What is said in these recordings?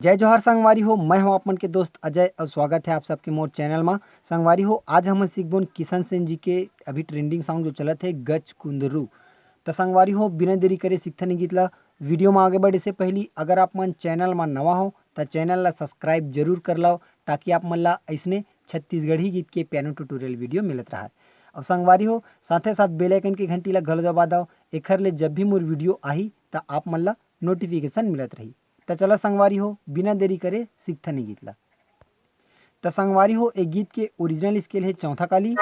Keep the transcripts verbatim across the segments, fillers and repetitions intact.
जय जोहार संगवारी हो, मैं हूं आप मन के दोस्त अजय और स्वागत है आप सबके मोर चैनल मा। संगवारी हो, आज हमन सीखबोन किशन सेन जी के अभी ट्रेंडिंग सॉन्ग जो चलत है गच कुंदरू। त संगवारी हो, बिना देरी करे सीखथन ये गीत ला। वीडियो मा आगे बढ़े से पहली अगर आप मन चैनल मा नवा हो त चैनल ला सब्सक्राइब जरूर कर लाओ, ताकि आप मन ला अइसने छत्तीसगढ़ी गीत के पियानो ट्यूटोरियल वीडियो मिलत रहा। और संगवारी हो, साथे साथ बेल आइकन के घंटी ला घलो दबा दो, एखर ले जब भी मोर वीडियो आही त आप मन ला नोटिफिकेशन मिलत रही। त चला संगवारी हो, बिना देरी करे सीखथन ये गीत ला। त संगवारी हो, ए गीत के ओरिजिनल स्केल है चौथा काली।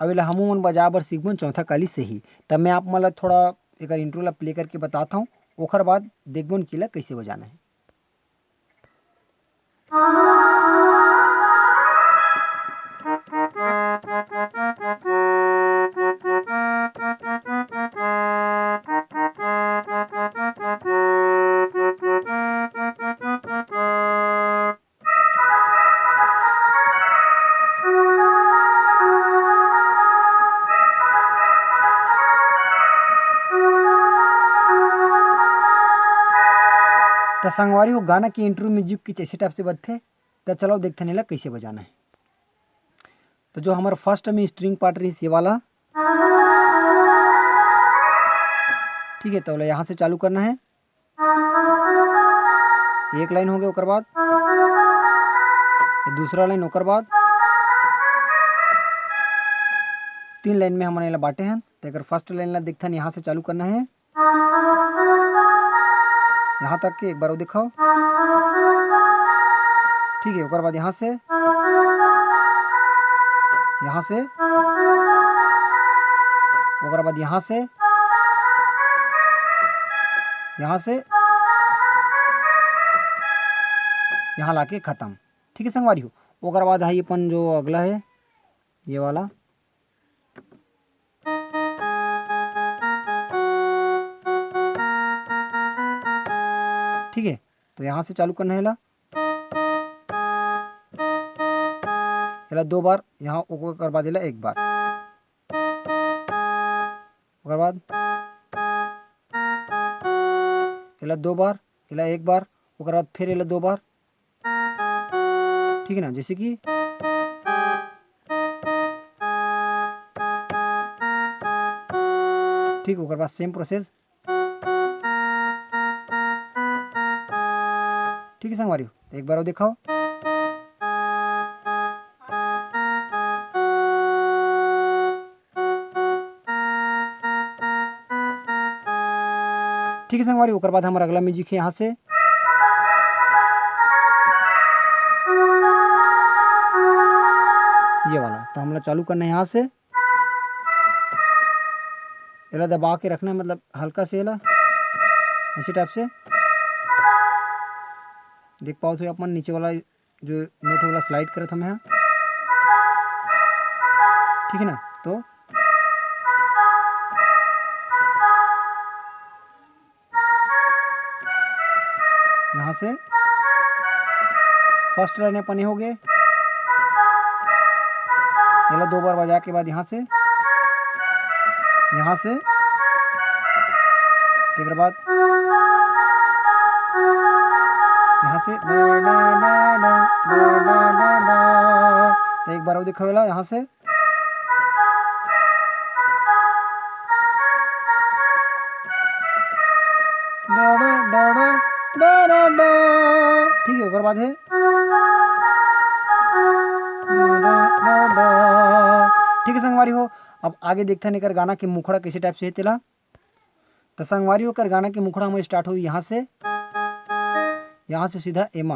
अब एला हमू मन बजाए बर सीखबोन चौथा काली से ही। त मैं आप मन ला थोड़ा एकर इंट्रो ला प्ले करके बताता हूँ, ओखर बाद देखबोन कि ला कैसे बजाना है। त संगवारी हो, गाना के इंट्रो म्यूजिक कुछ ऐसे टाइप से बजथे। त चलो देखथन एला कैसे बजाना है। तो जो हमारा फर्स्ट में स्ट्रिंग पार्ट रही ये वाला, ठीक है, तो यहाँ से चालू करना है। एक लाइन हो गया, ओकर बाद ये दूसरा लाइन, ओकर बाद तीन लाइन में हमन एला बांटे हैं। तो एकर फर्स्ट लाइन ला देखथन, यहाँ से चालू करना है, यहाँ तक के एक बार वो दिखाओ। ठीक है, ओकर बाद यहाँ से, यहाँ से, ओकर बाद यहाँ से, यहाँ से, यहाँ लाके खत्म। ठीक है संगवारी हो, ओकर बाद है अपन जो अगला है ये वाला। ठीक है, तो यहाँ से चालू करना है ला। एला दो बार, यहाँ ओकर बाद एला एक बार, ओकर बाद एला दो बार, एला एक बार, ओकर बाद फिर एला दो बार। ठीक है ना, जैसे कि ठीक, ओकर बाद सेम प्रोसेस। ठीक है संगवारी हो, एक बार और दिखाओ। ठीक है संगवारी, ओकर बाद हमारा अगला म्यूजिक है यहाँ से, ये वाला। तो हमला चालू करना है यहाँ से, एला दबा के रखना है, मतलब हल्का से एला ऐसे टाइप से। देख पाओ तो अपन नीचे वाला जो नोट है, ओला स्लाइड करत हमें, हाँ, ठीक है ना। तो यहाँ से फर्स्ट लाइन अपन हो गए, एला दो बार बजा के बाद यहाँ से, यहाँ से, तेकर बाद यहाँ से डा, डा, डा, डा, डा, डा, डा, डा। तो एक बार और दिखावेला यहाँ से। डा, डा, डा, डा, डा, डा, डा। ठीक है, ओकर बाद है डा, डा, डा, डा। ठीक है संगवारी हो, अब आगे देखथन एकर गाना के मुखड़ा कैसे टाइप से है तेला। तो संगवारी हो, एकर गाना के मुखड़ा हमर स्टार्ट होई यहाँ से, यहाँ से सीधा एमा,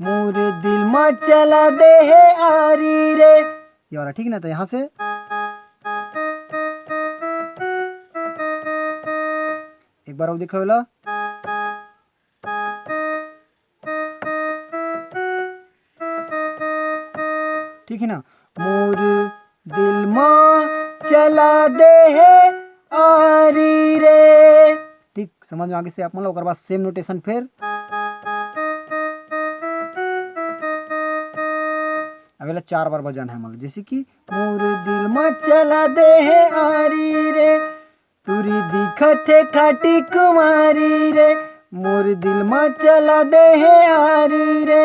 मोर दिल मा चला दे हे आरी रे, ये वाला, ठीक ना। तो यहाँ से एक बार और दिखावेला, ठीक है ना, मोर दिल मा चला दे हे आरी रे। ठीक, समझ में आगे से आप मन ला। ओकर बाद सेम नोटेशन फिर, अब एला चार बार बजाना है, मतलब जैसे कि मोर दिल मा चला दे हे आरी रे, टूरी दिखत हे खाटी कुमारी रे, मोर दिल मा चला दे हे आरी रे,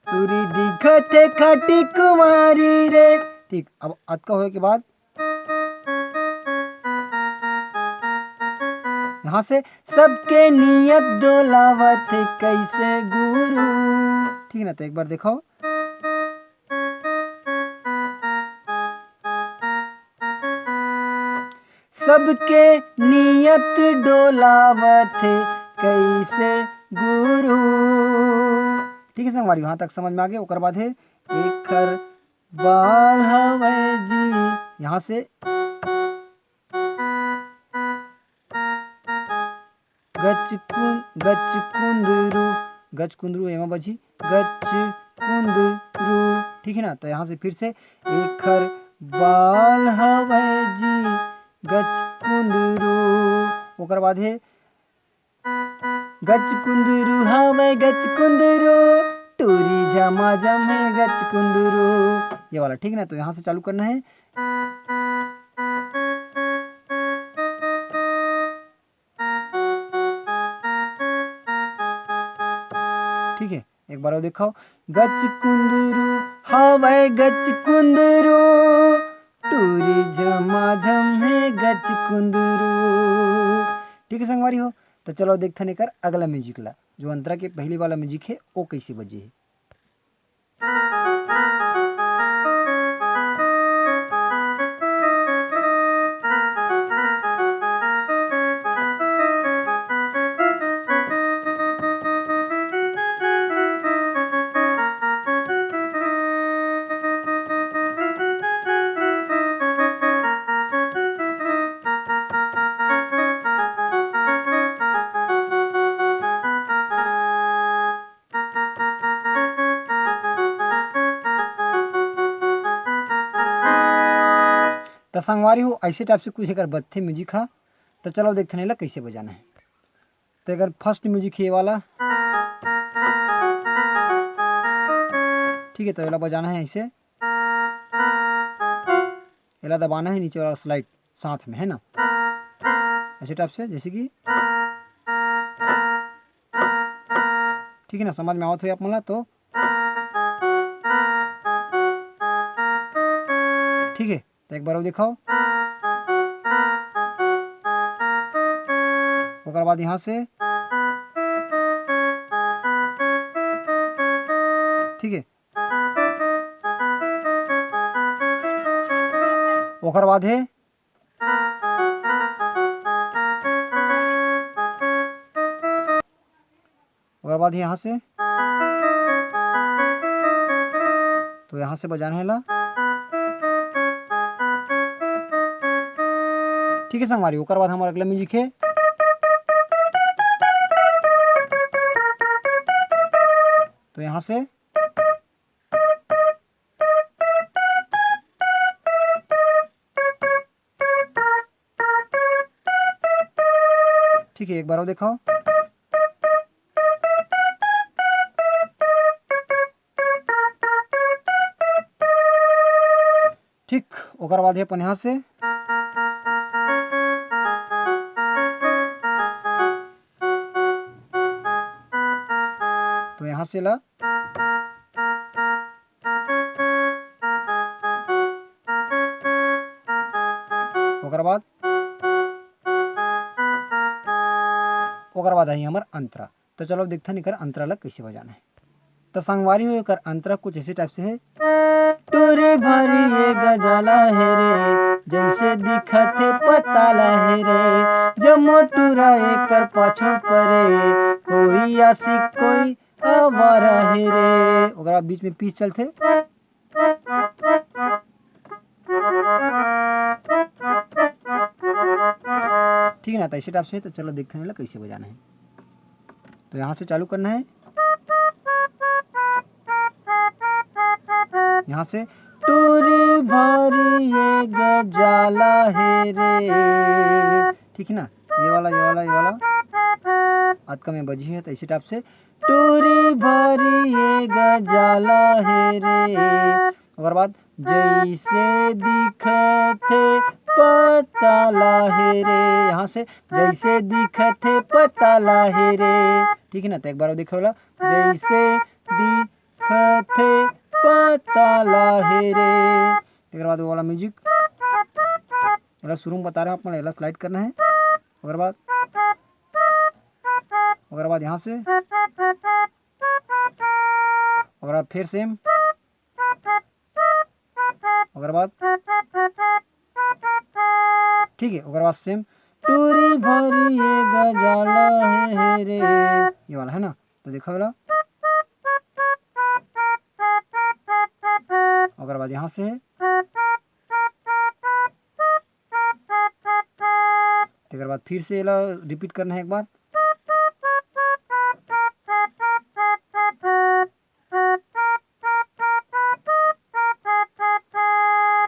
टूरी दिखत हे खाटी कुमारी रे। ठीक, अब अतका होए के बाद यहाँ से सबके नियत डोलावत हे कैसे गुरु। ठीक ना, तो एक बार देखो। सबके नियत डोलावत हे कैसे गुरु। ठीक है संगवारी, वहां तक समझ में आ गए। ओकर बाद है एकर बाल हवय जी, यहाँ से गचकुन-, गचकुंदरू, गचकुंदरू एमा बजी, गचकुंदरू। ठीक है ना, तो यहाँ से फिर से एकर बाल हवय जी गचकुंदरू। ओकर बाद है गचकुंदरू हवय गचकुंदरू, टूरी झमाझम है गचकुंदरू। ये वाला, ठीक है ना, तो यहाँ से चालू करना है। ठीक है, एक बार और दिखाओ। गचकुंदरू हवय गचकुंदरू, टूरी झमाझम है गचकुंदरू। ठीक है संगवारी हो, तो चलो देखथन एकर अगला म्यूजिक ला, जो अंतरा के पहली वाला म्यूजिक है, वो कैसे बजे है। त संगवारी हो, ऐसे टाइप से कुछ एकर बजथे म्यूजिक हा। तो चलो देखते हैं एला कैसे बजाना है। तो एकर फर्स्ट म्यूजिक है ये वाला, ठीक है, तो एला बजाना है ऐसे, एला दबाना है नीचे वाला स्लाइड साथ में, है ना, ऐसे टाइप से, जैसे कि, ठीक है ना, समझ में आवत हो आप मन ला तो, ठीक है। तो एक बार और दिखाओ। ओकर बाद यहाँ से, ठीक है, ओकर बाद है, ओकर बाद यहाँ से, तो यहाँ से बजाना है ला। ठीक है संगवारी, ओकर बाद हमारा अगला म्यूजिक है, तो यहाँ से ठीक है, एक बार और दिखाओ। ठीक, ओकर बाद है अपन यहाँ से, तो यहाँ से ला, ओकर बाद, ओकर बाद आई हमर अंतरा। तो चलो देखथन एकर अंतरा ला कैसे बजाना है। तो संगवारी हो, एकर अंतरा कुछ ऐसे टाइप से है। टूरी भरी ये गजाला है रे, जैसे दिखत है पताला है रे, जम्मो टूरा एकर पाछू परे, कोई आशिक कोई आवारा है रे। ओकर बाद बीच में पीस चलथे। ठीक है ना, तो ऐसे टाइप से है। तो चलो देखते हैं कैसे बजाना है। तो यहाँ से चालू करना है, यहाँ से टूरी भरी ये गजाला है रे, ठीक है ना, ये वाला, ये वाला, ये वाला अतका में बजी है। तो इसी टाइप से टूरी भरी ये गजाला है रे, ओकर बाद जैसे दिखथे पता ला हे रे। यहाँ से जैसे दिखत हे पता ला हे रे, ठीक है ना। तो एक बार वो देखे वाला, जैसे दिखत हे पता ला हे रे। तेकर बाद वो वाला म्यूजिक, एला शुरू में बता रहे हैं आप मन, एला स्लाइड करना है। ओकर बाद, ओकर बाद यहाँ से, ओकर बाद फिर सेम, ओकर बाद, ठीक है, ओकर बाद सेम, टूरी भरी ये गजाला है, है रे, ये वाला है ना। तो देखो वाला, ओकर बाद यहाँ से है, तेकर बाद फिर से एला रिपीट करना है एक बार।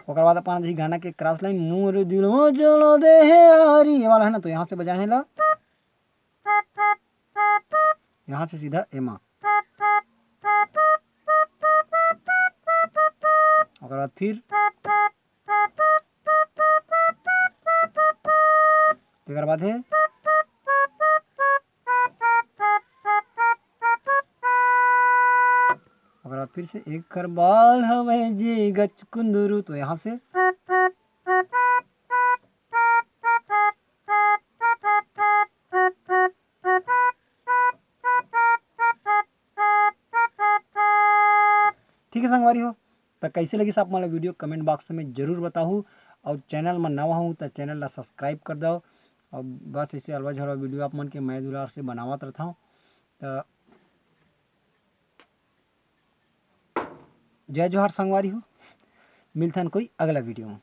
ओकर बाद अपन जी गाना के क्रॉस लाइन, मोर दिल में चलो दे हे हरी, ये वाला है ना, तो यहाँ से बजाना है ला, यहाँ से सीधा एमा। ओकर बाद फिर, तेकर बाद है, ओकर बाद फिर से एक कर बाल हवे जे गच कुंदरू, तो यहाँ से, ठीक है संगवारी हो, तो कैसे लगिस आप मन ला वीडियो, कमेंट बॉक्स में जरूर बताहू। और चैनल में नवा हूँ तो चैनल ला सब्सक्राइब कर दो। और बस ऐसे अलवा झलवा वीडियो आप मन के मया दुलार से बनावत रहता हूँ। तो जय जोहार संगवारी हो, मिलथन कोई अगला वीडियो में।